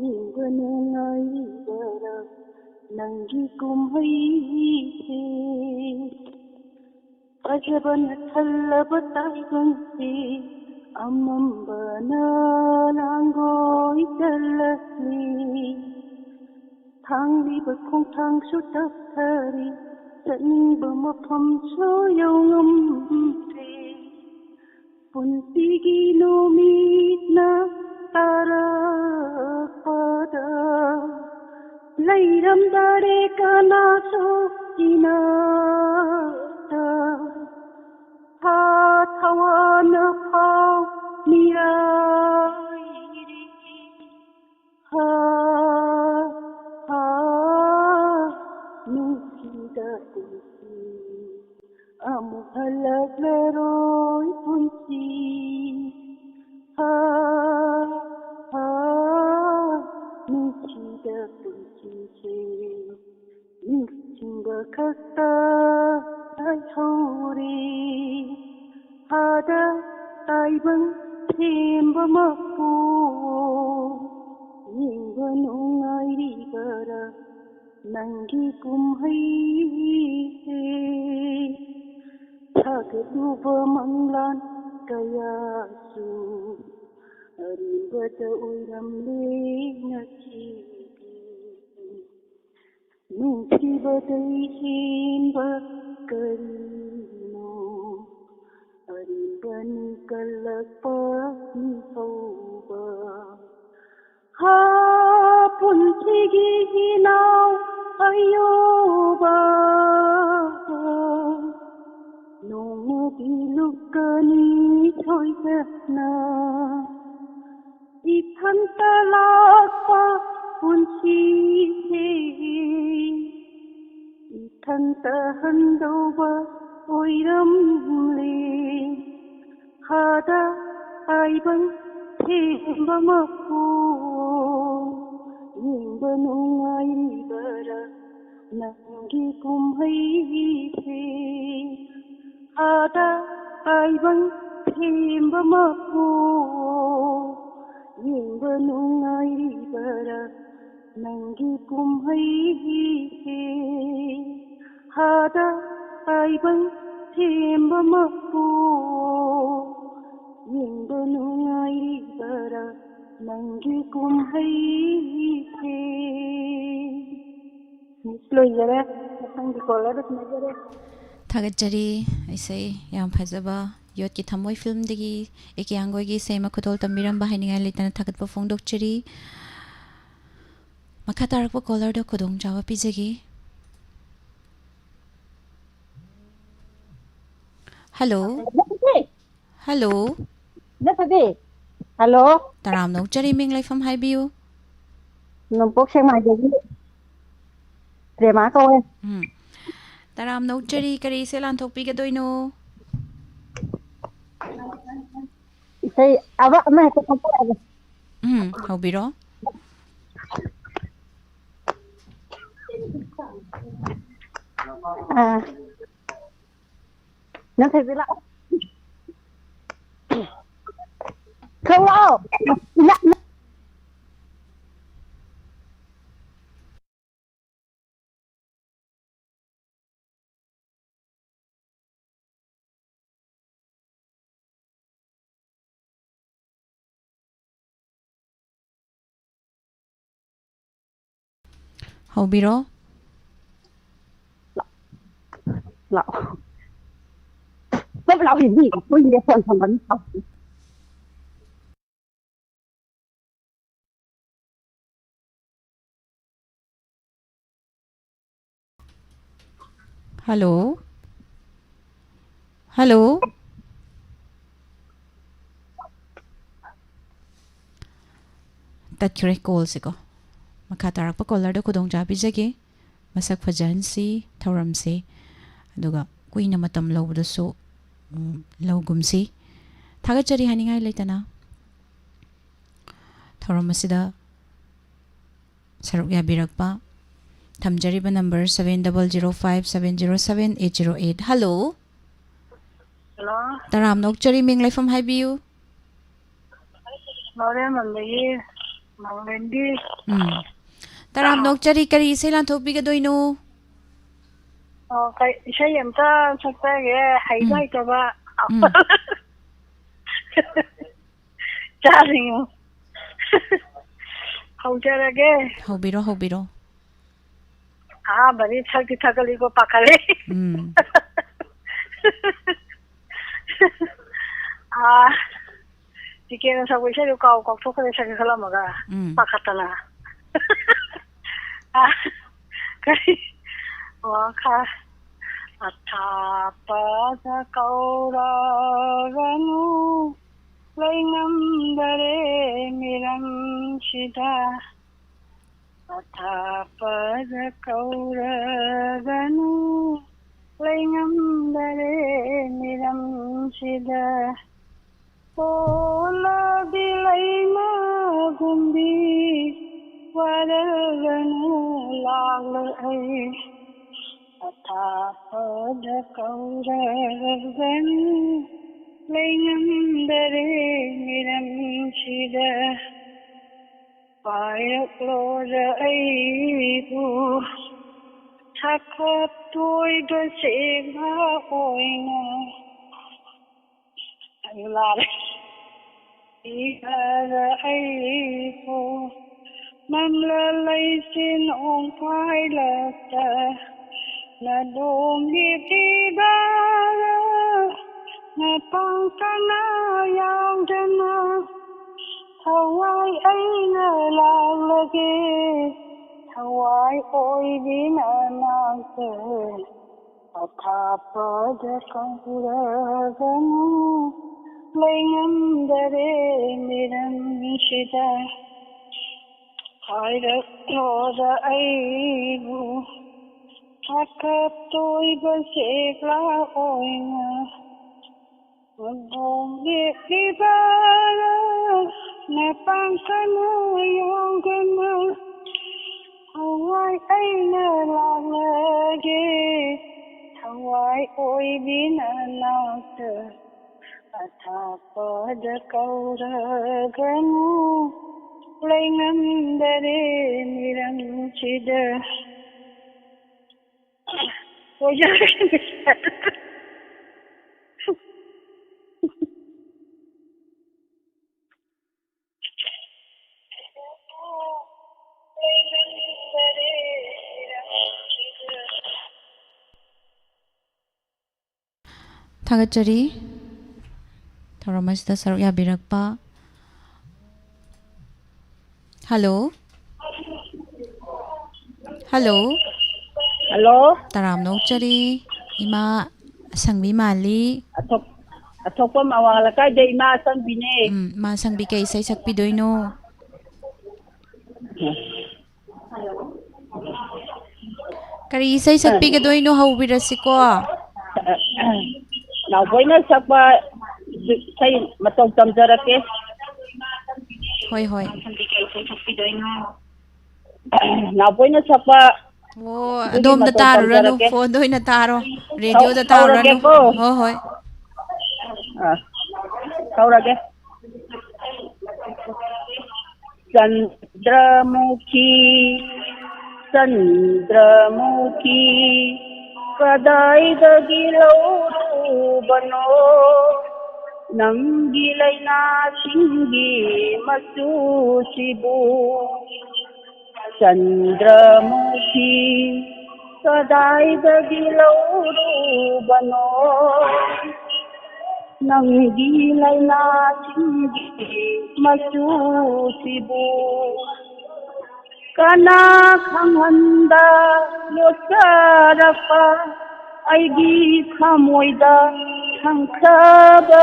ꯌꯦꯡꯕ ꯅꯨꯡꯉꯥꯏꯔꯤꯕꯔꯥ ꯅꯪꯒꯤ ꯀꯨꯝꯍꯩꯁꯦ? ꯐꯖꯕꯅ ꯊꯜꯂꯕ ꯇꯥꯏꯕꯪꯁꯦ, ꯑꯃꯝꯕꯅ ꯂꯥꯡꯒꯣꯏ ꯆꯜꯂꯛꯂꯤ꯫ ꯊꯥꯡꯂꯤꯕ ꯈꯣꯡꯊꯥꯡꯁꯨ ꯇꯞꯊꯔꯤ, ꯆꯠꯅꯤꯡꯕ ꯃꯐꯝꯁꯨ ꯌꯧꯉꯝꯗ꯭ꯔꯦ꯫ ꯄꯨꯟꯁꯤꯒꯤ ꯅꯨꯃꯤꯠꯅ ꯇꯥꯔꯛꯄꯗ, ꯂꯩꯔꯝꯗꯔꯦ ꯀꯅꯥꯁꯨ ꯏꯅꯥꯛꯇ꯫ ꯍꯥ ꯊꯋꯥꯅ ꯐꯥꯎ ꯃꯤꯔꯥꯏꯔꯤ꯫ ꯊꯦꯝꯕ ꯃꯄꯨ, ꯌꯦꯡꯕ ꯅꯨꯡꯉꯥꯏꯔꯤꯕꯔꯥ ꯅꯪꯒꯤ ꯀꯨꯝꯍꯩꯁꯦ? ꯊꯥꯒꯠꯂꯨꯕ ꯃꯪꯂꯥꯟ ꯀꯌꯥꯁꯨ ꯑꯔꯦꯝꯕꯗ ꯑꯣꯏꯔꯝꯂꯦ ꯉꯁꯤꯗꯤ꯫ ꯅꯨꯡꯁꯤꯕꯗꯩ ꯍꯦꯟꯕ ꯀꯔꯤꯅꯣ? ꯑꯔꯦꯝꯕꯅꯤ ꯀꯜꯂꯛꯄ ꯃꯤꯍꯧꯕ꯫ ꯍꯥ, ꯄꯨꯟꯁꯤꯒꯤ ꯏꯅꯥꯎ ꯑꯌꯣꯕ, ꯅꯣꯡꯃꯗꯤ ꯂꯨꯞꯀꯅꯤ ꯁꯣꯏꯗꯅ꯫ ꯏꯊꯟꯇ ꯂꯥꯛꯄ ꯄꯨꯟꯁꯤꯁꯦ, ꯏꯊꯟꯇ ꯍꯟꯗꯧꯕ ꯑꯣꯏꯔꯝꯂꯦ꯫ ꯍꯥꯗ ꯍꯥꯏꯕꯪ ꯊꯦꯝꯕ ꯃꯄꯨ, ꯌꯦꯡꯕ ꯅꯨꯡꯉꯥꯏꯔꯤꯕꯔꯥ ꯅꯪꯒꯤ ꯀꯨꯝꯍꯩꯁꯦ? ꯍꯥꯗ ꯍꯥꯏꯕꯪ ꯊꯦꯝꯕ ꯃꯄꯨ, ꯌꯦꯡꯕ ꯅꯨꯡꯉꯥꯏꯔꯤꯕꯔꯥ ꯅꯪꯒꯤ ꯀꯨꯝꯍꯩꯁꯦ? ꯍꯥꯗ ꯍꯥꯏꯕꯪ ꯊꯦꯝꯕ ꯃꯄꯨ, ꯌꯦꯡꯕ ꯅꯨꯡꯉꯥꯏꯔꯤꯕꯔꯥ ꯅꯪꯒꯤ ꯀꯨꯝꯍꯩꯁꯦ? ꯃꯤꯁ ꯂꯣꯏꯖꯔꯦ꯫ ꯃꯊꯪꯒꯤ ꯀꯣꯂꯔꯗ ꯁꯤꯟꯅꯖꯔꯦ꯫ ꯊꯥꯒꯠꯆꯔꯤ꯫ ꯏꯁꯩ ꯌꯥꯝ ꯐꯖꯕ, ꯌꯣꯠꯀꯤ ꯊꯝꯃꯣꯏ ꯐꯤꯂꯝꯗꯒꯤ ꯑꯦ ꯀꯦ ꯍꯥꯡꯒꯣꯏꯒꯤ ꯏꯁꯩ ꯑꯃ ꯈꯨꯗꯣꯜ ꯇꯝꯕꯤꯔꯝꯕ ꯍꯥꯏꯅꯤꯡꯉꯥꯏ ꯂꯩꯇꯅ ꯊꯥꯒꯠꯄ ꯐꯣꯡꯗꯣꯛꯆꯔꯤ꯫ ꯃꯈꯥ ꯇꯥꯔꯛꯄ ꯀꯣꯂꯔꯗ ꯈꯨꯗꯣꯡꯆꯥꯕ ꯄꯤꯖꯒꯦ꯫ ꯍꯜꯂꯣ꯫ ꯍꯜꯂꯣ꯫ ꯅꯠꯇꯗꯤ꯫ ꯍꯜꯂꯣ꯫ ꯇꯔꯥꯝꯅ ꯑꯣꯛꯆꯔꯤ, ꯃꯤꯡ ꯂꯩꯐꯝ ꯍꯥꯏꯕꯤꯌꯨ꯫ ꯅꯣꯡꯄꯣꯛ ꯁꯦꯛꯃꯥꯏꯗꯒꯤ ꯄ꯭ꯔꯦꯃꯥ ꯀꯧꯋꯦ꯫ ꯎꯝ꯫ ꯇꯔꯥꯝꯅ ꯑꯣꯛꯆꯔꯤ, ꯀꯔꯤ ꯏꯁꯩ ꯂꯥꯟꯊꯣꯛꯄꯤꯒꯗꯣꯏꯅꯣ? ꯏꯁꯩ ꯑꯃ, ꯑꯃ ꯍꯦꯛꯇ ꯈꯟꯕꯤꯔꯛꯑꯒꯦ꯫ ꯎꯝ, ꯍꯧꯕꯤꯔꯣ꯫ ꯑꯥ꯫ ꯅꯪ ꯊꯣꯏꯕꯤ ꯂꯥꯛꯑꯣ꯫ ꯊꯣꯛꯂꯛꯑꯣ꯫ ꯏꯃꯥ, ꯏꯃꯥ꯫ ꯍꯧꯕꯤꯔꯣ꯫ ꯂꯥꯛꯑꯣ꯫ ꯂꯥꯛꯑꯣ꯫ ꯂꯥꯛꯑꯣ, ꯍꯤꯟꯗꯤ꯫ ꯑꯩꯈꯣꯏꯒꯤꯗꯤ ꯐꯣꯟ ꯊꯝꯒꯅꯤ꯫ ꯍꯜꯂꯣ꯫ ꯍꯜꯂꯣ꯫ ꯇꯠꯈ꯭ꯔꯦ ꯀꯣꯜꯁꯦꯀꯣ꯫ ꯃꯈꯥ ꯇꯥꯔꯛꯄ ꯀꯣꯂꯔꯗ ꯈꯨꯗꯣꯡꯆꯥꯕ ꯄꯤꯖꯒꯦ꯫ ꯃꯁꯛ ꯐꯖꯍꯟꯁꯤ ꯊꯧꯔꯝꯁꯦ꯫ ꯑꯗꯨꯒ ꯀꯨꯏꯅ ꯃꯇꯝ ꯂꯧꯕꯗꯁꯨ, ꯎꯝ, ꯂꯧꯒꯨꯝꯁꯤ꯫ ꯊꯥꯒꯠꯆꯔꯤ ꯍꯥꯏꯅꯤꯡꯉꯥꯏ ꯂꯩꯇꯅ ꯊꯧꯔꯝ ꯑꯁꯤꯗ ꯁꯔꯨꯛ ꯌꯥꯕꯤꯔꯛꯄ꯫ ꯊꯝꯖꯔꯤꯕ number seven double zero five seven zero seven eight zero eight꯫ Hello. Hello. ꯇꯔꯥꯝꯅ ꯑꯣꯛꯆꯔꯤ, ꯃꯤꯡ ꯂꯩꯐꯝ ꯍꯥꯏꯕꯤꯌꯨ꯫ ꯂꯧꯔꯦꯝꯕꯝꯗꯒꯤ ꯃꯥꯂꯦꯝꯕꯤ꯫ ꯎꯝ꯫ ꯇꯔꯥꯝꯅ ꯑꯣꯛꯆꯔꯤ, ꯀꯔꯤ ꯏꯁꯩ ꯂꯥꯟꯊꯣꯛꯄꯤꯒꯗꯣꯏꯅꯣ? ꯑꯣ, ꯀꯩ, ꯏꯁꯩ ꯑꯝꯇ ꯁꯛꯆꯒꯦ, ꯍꯩꯁꯨ ꯎꯝ꯫ ꯍꯩꯇꯕ꯫ ꯎꯝ꯫ ꯆꯥꯔꯤꯉꯣ꯫ ꯍꯧꯖꯔꯒꯦ꯫ ꯍꯧꯕꯤꯔꯣ, ꯍꯧꯕꯤꯔꯣ꯫ ꯑꯍꯥꯟꯕꯗꯤ ꯊꯛꯇꯤ ꯊꯛꯀꯠꯂꯤꯀꯣ, ꯄꯥꯈꯠꯂꯦ꯫ ꯎꯝ꯫ ꯑꯥ, ꯇꯤꯀꯦꯟꯅ ꯁꯛꯄ ꯏꯁꯩꯗꯣ ꯀꯥꯎ ꯀꯥꯎꯊꯣꯛꯈ꯭ꯔꯦ, ꯁꯛꯀꯦ ꯈꯜꯂꯝꯃꯒ꯫ ꯎꯝ꯫ ꯄꯥꯈꯠꯇꯅ꯫ ꯑꯥ, ꯀꯔꯤ? ꯑꯣ, ꯈ-, ꯑꯊꯥꯞꯄꯗ ꯀꯧꯔꯒꯅꯨ, ꯂꯩꯉꯝꯗꯔꯦ ꯃꯤꯔꯝꯁꯤꯗ꯫ ꯑꯊꯥꯞꯄꯗ ꯀꯧꯔꯒꯅꯨ, ꯂꯩꯉꯝꯗꯔꯦ ꯃꯤꯔꯝꯁꯤꯗ꯫ ꯑꯣꯂꯥꯕꯤ ꯂꯩꯃꯥꯒꯨꯝꯕꯤ, ꯋꯥꯔꯒꯅꯨ ꯂꯥꯛꯂꯣ ꯑꯩ꯫ ꯑꯊꯥꯞꯄꯗ ꯀꯧꯔꯒꯅꯨ, ꯂꯩꯉꯝꯗꯔꯦ ꯃꯤꯔꯝ ꯍꯥꯏꯔꯛꯂꯣꯗ ꯑꯩꯕꯨ ꯊꯥꯈꯠꯇꯣꯏꯕ ꯆꯦꯛꯂꯥ ꯑꯣꯏꯅ꯫ ꯑꯩ ꯂꯥꯔꯦ꯫ ꯏꯍꯥꯔ ꯑꯩꯕꯨ ꯃꯝꯂ ꯂꯩꯆꯤꯟ ꯑꯣꯡꯐꯥꯏꯂꯛꯇ ꯅꯗꯣꯝꯒꯤ ꯄꯤꯕꯥꯔ ꯅꯄꯥꯡ ꯀꯅꯥ ꯌꯥꯎꯗꯅ ꯊꯋꯥꯏ ꯑꯩꯅ ꯂꯥꯛꯂꯒꯦ ꯊꯋꯥꯏ ꯑꯣꯏꯕꯤ ꯅꯅꯥꯛꯇ꯫ ꯑꯊꯥꯞꯄꯗ ꯀꯧꯔꯒꯅꯨ ꯂꯩꯉꯝꯗꯔꯦ ꯃꯤꯔꯝꯁꯤꯗ꯫ ꯍꯥꯏꯔꯛꯂꯣꯗ ꯑꯩꯕꯨ ꯊꯥꯀꯠꯇꯣꯏꯕ ꯆꯦꯛꯂꯥ ꯑꯣꯏꯅ꯫ ꯃꯗꯣꯝ ꯂꯦꯞꯂꯤꯕꯔ ꯅꯄꯥꯡ ꯀꯅꯥ ꯌꯥꯎꯗꯅ ꯊꯋꯥꯏ ꯑꯩꯅ ꯂꯥꯛꯂꯒꯦ ꯊꯋꯥꯏ ꯑꯣꯏꯕꯤ ꯅꯅꯥꯛꯇ꯫ ꯑꯊꯥꯞꯄꯗ ꯀꯧꯔꯒꯅꯨ ꯂꯩꯉꯝꯗꯔꯦ ꯃꯤꯔꯝꯁꯤꯗ꯫ ꯑꯣꯏꯖꯔꯒꯦ꯫ ꯊꯥꯒꯠꯆꯔꯤ꯫ ꯊꯧꯔꯝ ꯑꯁꯤꯗ ꯁꯔꯨꯛ ꯌꯥꯕꯤꯔꯛꯄ꯫ ꯍꯜꯂꯣ꯫ ꯍꯜꯂꯣ꯫ ꯍꯜꯂꯣ꯫ ꯇꯔꯥꯝꯅ ꯑꯣꯛꯆꯔꯤ꯫ ꯏꯃꯥ ꯑꯁꯪꯕꯤ ꯃꯥꯜꯂꯤ꯫ ꯑꯊꯣꯛ-, ꯑꯊꯣꯛꯄ ꯃꯋꯥ ꯂꯩꯀꯥꯏꯗ ꯏꯃꯥ ꯑꯁꯪꯕꯤꯅꯦ꯫ ꯎꯝ, ꯏꯃꯥ ꯑꯁꯪꯕꯤ ꯀꯩ ꯏꯁꯩ ꯁꯛꯄꯤꯗꯣꯏꯅꯣ? ꯀꯔꯤ ꯏꯁꯩ ꯁꯛꯄꯤꯒꯗꯣꯏꯅꯣ ꯍꯧꯕꯤꯔꯁꯤꯀꯣ? ꯅꯥꯎꯕꯣꯏꯅ ꯁꯛꯄ ꯏꯁꯩ ꯃꯇꯧ ꯇꯝꯖꯔꯛꯀꯦ꯫ ꯍꯣꯏ, ꯍꯣꯏ꯫ ꯅꯥꯎꯕꯣꯏꯅ ꯁꯛꯄ ꯑꯣ, ꯑꯗꯨꯒꯤ ꯑꯗꯣꯝꯗ ꯃꯇꯧ ꯇꯥꯔꯨꯔꯅꯨ, ꯇꯝꯖꯔꯛꯀꯦ꯫ ꯐꯣꯟꯗ ꯑꯣꯏꯅ ꯇꯥꯔꯣ, ꯔꯦꯗꯤꯑꯣꯗ ꯇꯥꯔꯨꯔꯅꯨ꯫ ꯍꯧꯔꯒꯦꯀꯣ꯫ ꯍꯣꯏ, ꯍꯣꯏ꯫ ꯑꯥ, ꯍꯧꯔꯒꯦ꯫ ꯆꯟ- ꯆꯟꯗ꯭ꯔꯃꯨꯈꯤ, ꯆꯟꯗ꯭ꯔꯃꯨꯈꯤ, ꯀꯗꯥꯏꯗꯒꯤ ꯂꯧꯔꯨꯕꯅꯣ ꯅꯪꯒꯤ ꯂꯩꯅꯥꯁꯤꯡꯒꯤ ꯃꯆꯨꯁꯤꯕꯨ? ꯆꯟꯗ꯭ꯔꯃꯨꯈꯤ, ꯀꯗꯥꯏꯗꯒꯤ ꯂꯧꯔꯨꯕꯅꯣ ꯅꯪꯒꯤ ꯂꯩꯅꯥꯁꯤꯡꯒꯤ ꯃꯆꯨꯁꯤꯕꯨ? ꯀꯅꯥ ꯈꯪꯍꯟꯗ ꯌꯣꯠꯆꯔꯛꯄ ꯑꯩꯒꯤ ꯊꯃꯣꯏꯗ ꯊꯪꯈ꯭ꯔꯕ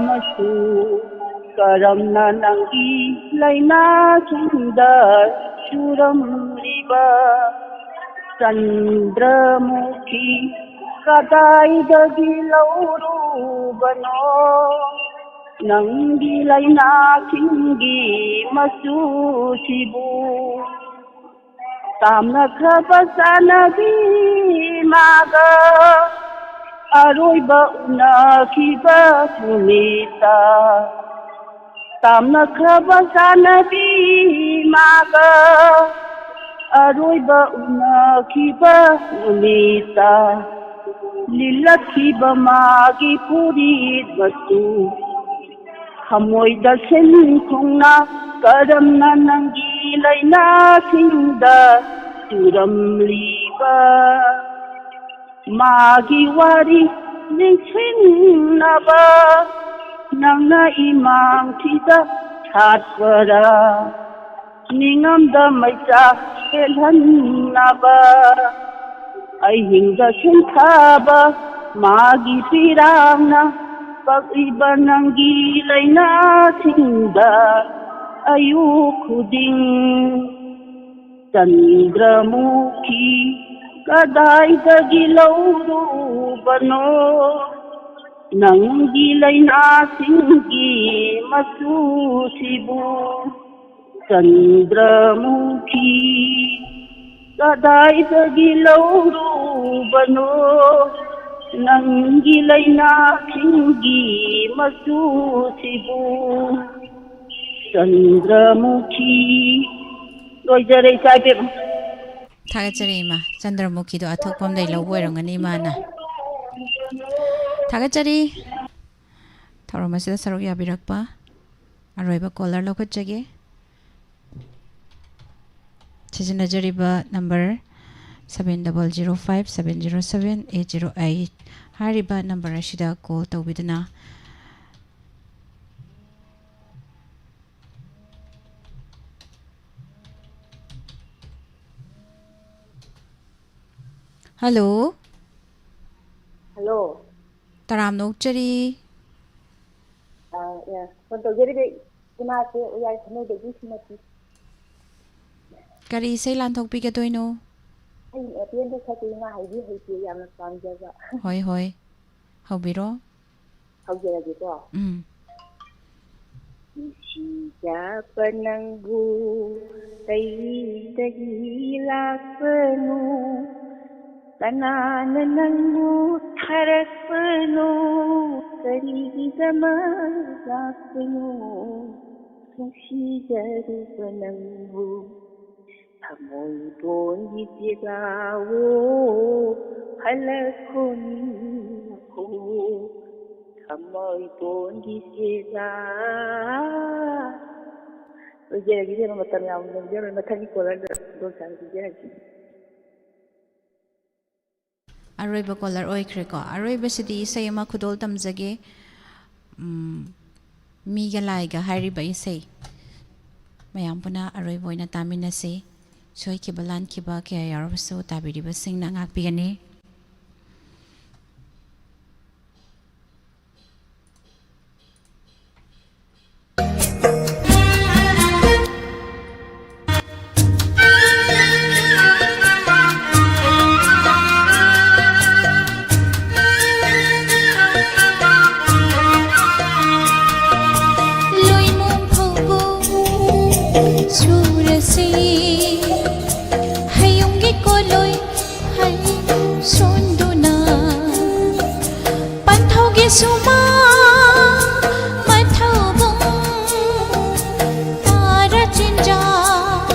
ꯃꯆꯨ? ꯀꯔꯝꯅ ꯅꯪꯒꯤ ꯂꯩꯅꯥꯁꯤꯡꯗ ꯆꯨꯔꯝꯂꯤꯕ? ꯆꯟꯗ꯭ꯔꯃꯨꯈꯤ, ꯀꯗꯥꯏꯗꯒꯤ ꯂꯧꯔꯨꯕꯅꯣ ꯅꯪꯒꯤ ꯂꯩꯅꯥꯁꯤꯡꯒꯤ ꯃꯆꯨꯁꯤꯕꯨ? ꯇꯥꯝꯅꯈ꯭ꯔꯕ ꯆꯥꯅꯕꯤ ꯃꯥꯒ ꯑꯔꯣꯏꯕ ꯎꯅꯈꯤꯕ ꯅꯨꯃꯤꯠꯇ, ꯇꯥꯝꯅꯈ꯭ꯔꯕ ꯆꯥꯅꯕꯤ ꯃꯥꯒ ꯑꯔꯣꯏꯕ ꯎꯅꯈꯤꯕ ꯅꯨꯃꯤꯠꯇ, ꯂꯤꯜꯂꯛꯈꯤꯕ ꯃꯥꯒꯤ ꯐꯨꯔꯤꯠ ꯃꯆꯨ ꯊꯃꯣꯏꯗ ꯁꯦꯟ ꯊꯨꯡꯅ ꯀꯔꯝꯅ ꯅꯪꯒꯤ ꯂꯩꯅꯥꯁꯤꯡꯗ ꯆꯨꯔꯝꯂꯤꯕ? ꯃꯥꯒꯤ ꯋꯥꯔꯤ ꯅꯤꯡꯁꯤꯡꯅꯕ ꯅꯪꯅ ꯏꯃꯥꯡꯁꯤꯗ ꯁꯥꯠꯄꯔꯥ? ꯅꯤꯡꯉꯝꯗ ꯃꯩꯆꯥꯛ ꯍꯦꯜꯍꯟꯅꯕ ꯑꯍꯤꯡꯗ ꯁꯨꯝꯊꯕ ꯃꯥꯒꯤ ꯄꯤꯔꯥꯡꯅ ꯄꯛꯂꯤꯕ ꯅꯪꯒꯤ ꯂꯩꯅꯥꯁꯤꯡꯗ ꯑꯌꯨꯛ ꯈꯨꯗꯤꯡ? ꯆꯟꯗ꯭ꯔꯃꯨꯈꯤ, ꯀꯗꯥꯏꯗꯒꯤ ꯂꯧꯔꯨꯕꯅꯣ ꯅꯪꯒꯤ ꯂꯩꯅꯥꯁꯤꯡꯒꯤ ꯃꯆꯨꯁꯤꯕꯨ? ꯆꯟꯗ꯭ꯔꯃꯨꯈꯤ, ꯀꯗꯥꯏꯗꯒꯤ ꯂꯧꯔꯨꯕꯅꯣ ꯅꯪꯒꯤ ꯂꯩꯅꯥꯁꯤꯡꯒꯤ ꯃꯆꯨꯁꯤꯕꯨ? ꯆꯟꯗ꯭ꯔꯃꯨꯈꯤ, ꯂꯣꯏꯖꯔꯦ, ꯏꯆꯥ ꯏꯕꯦꯝꯃ꯫ ꯊꯥꯒꯠꯆꯔꯤ ꯏꯃꯥ꯫ ꯆꯟꯗ꯭ꯔꯃꯨꯈꯤꯗꯣ ꯑꯊꯣꯛꯄꯝꯗꯩ ꯂꯧꯕ ꯑꯣꯏꯔꯝꯒꯅꯤ ꯏꯃꯥꯅ꯫ ꯊꯥꯒꯠꯆꯔꯤ꯫ ꯊꯧꯔꯝ ꯑꯁꯤꯗ ꯁꯔꯨꯛ ꯌꯥꯕꯤꯔꯛꯄ ꯑꯔꯣꯏꯕ ꯀꯣꯂꯔ ꯂꯧꯈꯠꯆꯒꯦ꯫ ꯁꯤꯖꯤꯟꯅꯖꯔꯤꯕ number seven double zero five seven zero seven eight zero eight꯫ ꯍꯥꯏꯔꯤꯕ ꯅꯝꯕꯔ ꯑꯁꯤꯗ ꯀꯣꯜ ꯇꯧꯕꯤꯗꯨꯅ ꯍꯜꯂꯣ꯫ ꯍꯜꯂꯣ꯫ ꯇꯔꯥꯝꯅ ꯑꯣꯛꯆꯔꯤ꯫ ꯑ, ꯑ, ꯐꯣꯟ ꯇꯧꯖꯔꯤꯕ ꯏꯃꯥꯁꯦ ꯎꯌꯥꯏ ꯊꯃꯣꯏꯗꯒꯤ ꯁꯤꯃꯇꯤ꯫ ꯀꯔꯤ ꯏꯁꯩ ꯂꯥꯟꯊꯣꯛꯄꯤꯒꯗꯣꯏꯅꯣ? ꯑꯩ ꯑꯦꯄꯤꯑꯦꯟꯗ ꯁꯛꯄ ꯏꯃꯥ ꯍꯩꯕꯤ ꯍꯩꯇꯦ ꯌꯥꯝꯅ ꯄꯥꯝꯖꯕ꯫ ꯍꯣꯏ, ꯍꯣꯏ꯫ ꯍꯧꯕꯤꯔꯣ꯫ ꯍꯧꯖꯔꯒꯦꯀꯣ꯫ ꯎꯝ꯫ ꯅꯨꯡꯁꯤꯖꯕ ꯅꯪꯕꯨ ꯀꯩꯗꯒꯤ ꯂꯥꯛꯄꯅꯣ? ꯀꯅꯥꯅ ꯅꯪꯕꯨ ꯊꯥꯔꯛꯄꯅꯣ? ꯀꯔꯤꯒꯤꯗꯃꯛ ꯂꯥꯛꯄꯅꯣ? ꯅꯨꯡꯁꯤꯖꯔꯨꯕ ꯅꯪꯕꯨ ꯊꯃꯣꯏꯕꯣꯟꯒꯤ ꯆꯦꯒꯥꯋꯣ ꯍꯜꯂꯛꯈꯣꯅꯤ ꯅꯈꯣ ꯊꯃꯣꯏꯕꯣꯟꯒꯤ ꯆꯦꯒꯥ꯫ ꯂꯣꯏꯖꯔꯒꯦ ꯏꯕꯦꯝꯃ, ꯃꯇꯝ ꯌꯥꯝ ꯂꯧꯖꯔꯣꯏ, ꯃꯊꯪꯒꯤ ꯀꯣꯂꯔꯗ ꯈꯨꯗꯣꯡꯆꯥꯕ ꯄꯤꯖꯔꯒꯦ꯫ ꯑꯔꯣꯏꯕ ꯀꯣꯂꯔ ꯑꯣꯏꯈ꯭ꯔꯦꯀꯣ꯫ ꯑꯔꯣꯏꯕꯁꯤꯗꯤ ꯏꯁꯩ ꯑꯃ ꯈꯨꯗꯣꯜ ꯇꯝꯖꯒꯦ꯫ ꯎꯝ, ꯃꯤꯒ ꯂꯥꯏꯒ ꯍꯥꯏꯔꯤꯕ ꯏꯁꯩ ꯃꯌꯥꯝ ꯄꯨꯟꯅ ꯑꯔꯣꯏꯕ ꯑꯣꯏꯅ ꯇꯥꯃꯤꯟꯅꯁꯤ꯫ ꯁꯣꯏꯈꯤꯕ ꯂꯥꯟꯈꯤꯕ ꯀꯌꯥ ꯌꯥꯎꯔꯕꯁꯨ ꯇꯥꯕꯤꯔꯤꯕꯁꯤꯡꯅ ꯉꯥꯛꯄꯤꯒꯅꯤ꯫ ꯂꯣꯏꯃꯣꯡ ꯐꯧꯕ ꯁꯨꯔꯁꯤ, ꯍꯌꯨꯝꯒꯤ ꯀꯣꯂꯣꯏ ꯍꯩ ꯁꯣꯟꯗꯨꯅ, ꯄꯟꯊꯧꯒꯤ ꯁꯨꯃꯥꯡ ꯃꯊꯧꯕꯨꯡ ꯇꯥꯔ ꯆꯤꯟꯖꯥꯛ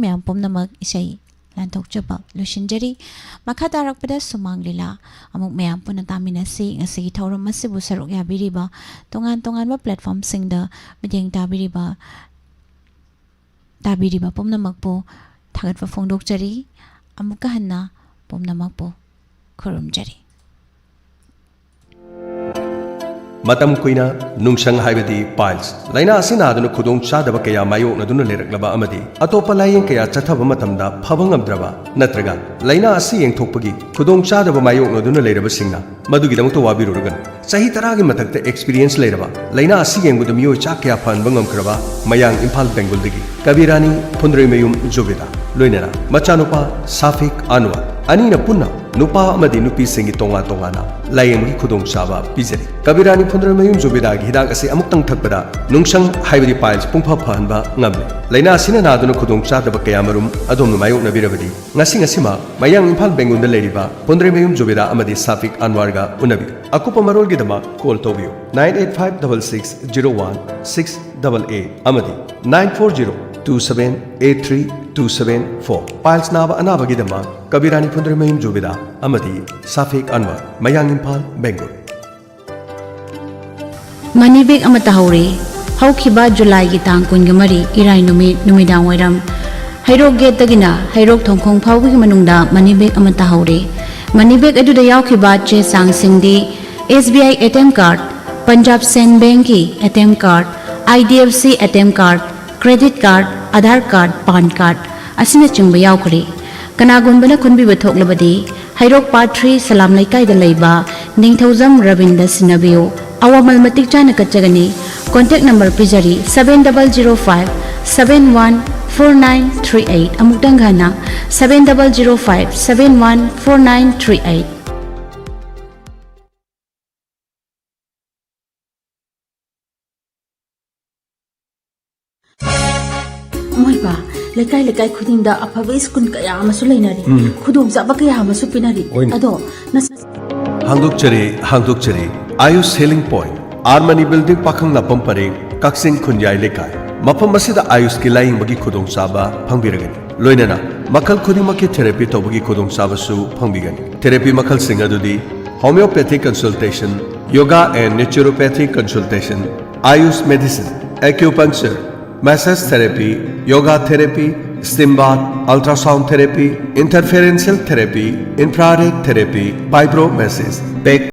ꯃꯌꯥꯝ ꯄꯨꯝꯅꯃꯛ ꯏꯁꯩ ꯂꯥꯟꯊꯣꯛꯆꯕ ꯂꯣꯏꯁꯤꯟꯖꯔꯤ꯫ ꯃꯈꯥ ꯇꯥꯔꯛꯄꯗ ꯁꯨꯃꯥꯡ ꯂꯤꯂꯥ ꯑꯃꯨꯛ ꯃꯌꯥꯝ ꯄꯨꯟꯅ ꯇꯥꯃꯤꯟꯅꯁꯤ꯫ ꯉꯁꯤꯒꯤ ꯊꯧꯔꯝ ꯑꯁꯤꯕꯨ ꯁꯔꯨꯛ ꯌꯥꯕꯤꯔꯤꯕ ꯇꯣꯉꯥꯟ ꯇꯣꯉꯥꯟꯕ platformꯁꯤꯡꯗ ꯃꯤꯠꯌꯦꯡ ꯇꯥꯕꯤꯔꯤꯕ, ꯇꯥꯕꯤꯔꯤꯕ ꯄꯨꯝꯅꯃꯛꯄꯨ ꯊꯥꯒꯠꯄ ꯐꯣꯡꯗꯣꯛꯆꯔꯤ꯫ ꯑꯃꯨꯛꯀ ꯍꯟꯅ ꯄꯨꯝꯅꯃꯛꯄꯨ ꯈꯨꯔꯨꯝꯖꯔꯤ꯫ ꯃꯇꯝ ꯀꯨꯏꯅ ꯅꯨꯡꯁꯪ ꯍꯥꯏꯕꯗꯤ piles ꯂꯥꯏꯅꯥ ꯑꯁꯤ ꯅꯥꯗꯨꯅ ꯈꯨꯗꯣꯡ ꯆꯥꯗꯕ ꯀꯌꯥ ꯃꯥꯌꯣꯛꯅꯗꯨꯅ ꯂꯩꯔꯛꯂꯕ ꯑꯃꯗꯤ ꯑꯇꯣꯞꯄ ꯂꯥꯏꯌꯦꯡ ꯀꯌꯥ ꯆꯠꯊꯕ ꯃꯇꯝꯗ ꯐꯕ ꯉꯝꯗ꯭ꯔꯕ ꯅꯠꯇ꯭ꯔꯒ ꯂꯥꯏꯅꯥ ꯑꯁꯤ ꯌꯦꯡꯊꯣꯛꯄꯒꯤ ꯈꯨꯗꯣꯡ ꯆꯥꯗꯕ ꯃꯥꯌꯣꯛꯅꯗꯨꯅ ꯂꯩꯔꯕꯁꯤꯡꯅ ꯃꯗꯨꯒꯤꯗꯃꯛꯇ ꯋꯥꯕꯤꯔꯨꯔꯒꯅꯨ꯫ ꯆꯍꯤ ꯇꯔꯥꯒꯤ ꯃꯊꯛꯇ experience ꯂꯩꯔꯕ ꯂꯥꯏꯅꯥ ꯑꯁꯤ ꯌꯦꯡꯕꯗ ꯃꯤꯑꯣꯏ ꯆꯥ ꯀꯌꯥ ꯐꯍꯟꯕ ꯉꯝꯈ꯭ꯔꯕ ꯃꯌꯥꯡ ꯏꯝꯐꯥꯜ ꯕꯦꯡꯒꯨꯜꯗꯒꯤ ꯀꯕꯤꯔꯥꯅꯤ ꯐꯨꯟꯗ꯭ꯔꯩꯃꯌꯨꯝ ꯖꯨꯕꯦꯗꯥ ꯂꯣꯏꯅꯅ ꯃꯆꯥꯅꯨꯄꯥ ꯁꯥꯐꯤꯛ ꯑꯟꯋꯔ ꯑꯅꯤꯅ ꯄꯨꯟꯅ ꯅꯨꯄꯥ ꯑꯃꯗꯤ ꯅꯨꯄꯤꯁꯤꯡꯒꯤ ꯇꯣꯉꯥꯟ ꯇꯣꯉꯥꯟꯅ ꯂꯥꯌꯦꯡꯕꯒꯤ ꯈꯨꯗꯣꯡꯆꯥꯕ ꯄꯤꯖꯔꯤ꯫ ꯀꯕꯤꯔꯥꯅꯤ ꯐꯨꯟꯗ꯭ꯔꯩꯃꯌꯨꯝ ꯖꯨꯕꯦꯗꯥꯒꯤ ꯍꯤꯗꯥꯛ ꯑꯁꯤ ꯑꯃꯨꯛꯇꯪ ꯊꯛꯄꯗ ꯅꯨꯡꯁꯪ ꯍꯥꯏꯕꯗꯤ piles ꯄꯨꯡꯐ ꯐꯍꯟꯕ ꯉꯝꯂꯦ꯫ ꯂꯥꯏꯅꯥ ꯑꯁꯤꯅ ꯅꯥꯗꯨꯅ ꯈꯨꯗꯣꯡꯆꯥꯗꯕ ꯀꯌꯥꯃꯔꯨꯝ ꯑꯗꯣꯝꯅ ꯃꯥꯌꯣꯛꯅꯕꯤꯔꯕꯗꯤ ꯉꯁꯤ ꯉꯁꯤꯃꯛ ꯃꯌꯥꯡ ꯏꯝꯐꯥꯜ ꯕꯦꯡꯒꯨꯜꯗ ꯂꯩꯔꯤꯕ ꯐꯨꯟꯗ꯭ꯔꯩꯃꯌꯨꯝ ꯖꯨꯕꯦꯗꯥ ꯑꯃꯗꯤ ꯁꯥꯐꯤꯛ ꯑꯟꯋꯥꯔꯒ ꯎꯅꯕꯤꯌꯨ꯫ ꯑꯀꯨꯞꯄ ꯃꯔꯣꯜꯒꯤꯗꯃꯛ call ꯇꯧꯕꯤꯌꯨ nine eight five double six zero one six double eight ꯑꯃꯗꯤ nine four zero two seven eight three two seven four꯫ Piles ꯅꯥꯕ ꯑꯅꯥꯕꯒꯤꯗꯃꯛ ꯀꯕꯤꯔꯥꯅꯤ ꯐꯨꯟꯗ꯭ꯔꯩꯃꯌꯨꯝ ꯖꯨꯕꯦꯗꯥ ꯑꯃꯗꯤ ꯁꯥꯐꯤꯛ ꯑꯟꯋꯔ, ꯃꯌꯥꯡ ꯏꯝꯐꯥꯜ, ꯕꯦꯡꯒꯨꯜ꯫ Money bag ꯑꯃ ꯇꯥꯍꯧꯔꯦ꯫ ꯍꯧꯈꯤꯕ ꯖꯨꯂꯥꯏꯒꯤ ꯇꯥꯡ ꯀꯨꯟꯒ ꯃꯔꯤ, ꯏꯔꯥꯏ ꯅꯨꯃꯤꯠ, ꯅꯨꯃꯤꯗꯥꯡ ꯋꯥꯏꯔꯝ ꯍꯩꯔꯣꯛ ꯒꯦꯠꯇꯒꯤꯅ ꯍꯩꯔꯣꯛ ꯊꯣꯡꯈꯣꯡ ꯐꯥꯎꯕꯒꯤ ꯃꯅꯨꯡꯗ money bag ꯑꯃ ꯇꯥꯍꯧꯔꯦ꯫ Money bag ꯑꯗꯨꯗ ꯌꯥꯎꯈꯤꯕ ꯆꯦ ꯆꯥꯡꯁꯤꯡꯗꯤ S B I A T M card, Punjab Send Bankꯀꯤ A T M card, I D F C A T M card, credit card, Aadhaar card, PAN card ꯑꯁꯤꯅꯆꯤꯡꯕ ꯌꯥꯎꯈ꯭ꯔꯦ꯫ ꯀꯅꯥꯒꯨꯝꯕꯅ ꯈꯨꯟꯕꯤꯕ ꯊꯣꯛꯂꯕꯗꯤ ꯍꯩꯔꯣꯛ Part three ꯁꯂꯥꯝ ꯂꯩꯀꯥꯏꯗ ꯂꯩꯕ ꯅꯤꯡꯊꯧꯖꯝ ꯔꯕꯤꯟꯗ ꯁꯤꯟꯅꯕꯤꯌꯨ꯫ ꯑꯋꯥꯃꯜ ꯃꯇꯤꯛ ꯆꯥꯅ ꯀꯠꯆꯒꯅꯤ꯫ Contact number ꯄꯤꯖꯔꯤ, seven double zero five seven one four nine three eight꯫ ꯑꯃꯨꯛꯇꯪ ꯍꯟꯅ, seven double zero five seven one four nine three eight꯫ ꯃꯣꯏꯕꯥ, ꯂꯩꯀꯥꯏ ꯂꯩꯀꯥꯏ ꯈꯨꯗꯤꯡꯗ ꯑꯐꯕ ꯁ꯭ꯀꯨꯜ ꯀꯌꯥ ꯑꯃꯁꯨ ꯂꯩꯅꯔꯤ, ꯎꯝ꯫ ꯈꯨꯗꯣꯡꯆꯥꯕ ꯀꯌꯥ ꯑꯃꯁꯨ ꯄꯤꯅꯔꯤ꯫ ꯍꯣꯏꯅꯦ꯫ ꯑꯗꯣ ꯅꯁ- ꯍꯥꯡꯗꯣꯛꯆꯔꯤ, ꯍꯥꯡꯗꯣꯛꯆꯔꯤ꯫ Ayush Healing Point, R Mani Building, ꯄꯥꯈꯪ ꯂꯥꯛꯐꯝ ꯄꯔꯦꯡ, ꯀꯛꯆꯤꯡ ꯈꯨꯟꯌꯥꯏ ꯂꯩꯀꯥꯏ꯫ ꯃꯐꯝ ꯑꯁꯤꯗ ꯑꯥꯌꯨꯁꯀꯤ ꯂꯥꯌꯦꯡꯕꯒꯤ ꯈꯨꯗꯣꯡꯆꯥꯕ ꯐꯪꯕꯤꯔꯒꯅꯤ꯫ ꯂꯣꯏꯅꯅ ꯃꯈꯜ ꯈꯨꯗꯤꯡꯃꯛꯀꯤ ꯊꯦꯔꯥꯄꯤ ꯇꯧꯕꯒꯤ ꯈꯨꯗꯣꯡꯆꯥꯕꯁꯨ ꯐꯪꯕꯤꯒꯅꯤ꯫ ꯊꯦꯔꯥꯄꯤ ꯃꯈꯜꯁꯤꯡ ꯑꯗꯨꯗꯤ homeopathic consultation, yoga and naturopathic consultation, Ayush medicine, acupuncture, massage therapy, yoga therapy, steam bath, ultrasound therapy, interferential therapy, infrared therapy, vibromassage, back